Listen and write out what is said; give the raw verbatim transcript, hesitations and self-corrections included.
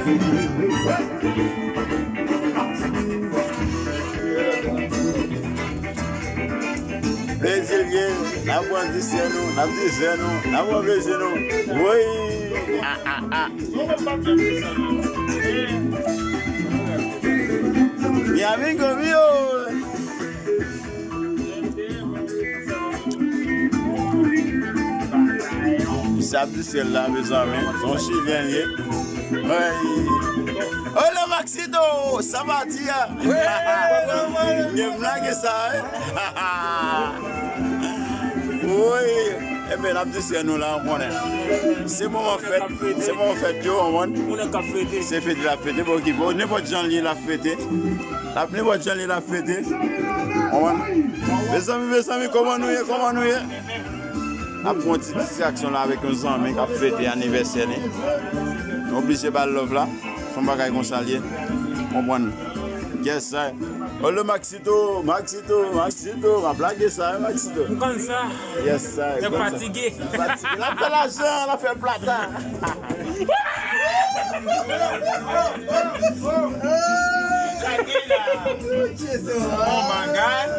Plezi l ye, n ap pran dizè nou, n ap dizè nou, n ap pran plezi nou. Woy! Ah, ah, ah. Mi amigo mío! Misye ap di syèl la, mezanmi. Se yon chilyen li ye. Ay. Hola, Maxito! Sa va, tia? Gen blage sa, wi. Wi. Ebyen, n ap di syèl nou la, ou konnen. Se moman fèt, se moman fèt yo, ou konprann? Se fete l ap fete, pa okipe w. Nenpòt jan l ye, l ap fete. L ap nenpòt jan l ye, l ap fete. Ou konprann? Mezanmi, mezanmi, kòman nou ye? Kòman nou ye? N ap fè yon ti distraksyon la avèk yon zanmi k ap fete anivèsè li. Nou oblije ba l love la. Se yon bagay konsa l ye. Konprann? Yes, sir. Oh, le Maxito, Maxito, Maxito. M ap lage sa, hein, Maxito. M konn sa. Yes, sir. Nèg fatige. Fatige. L ap fè lajan, l ap fè plata. Oh my God.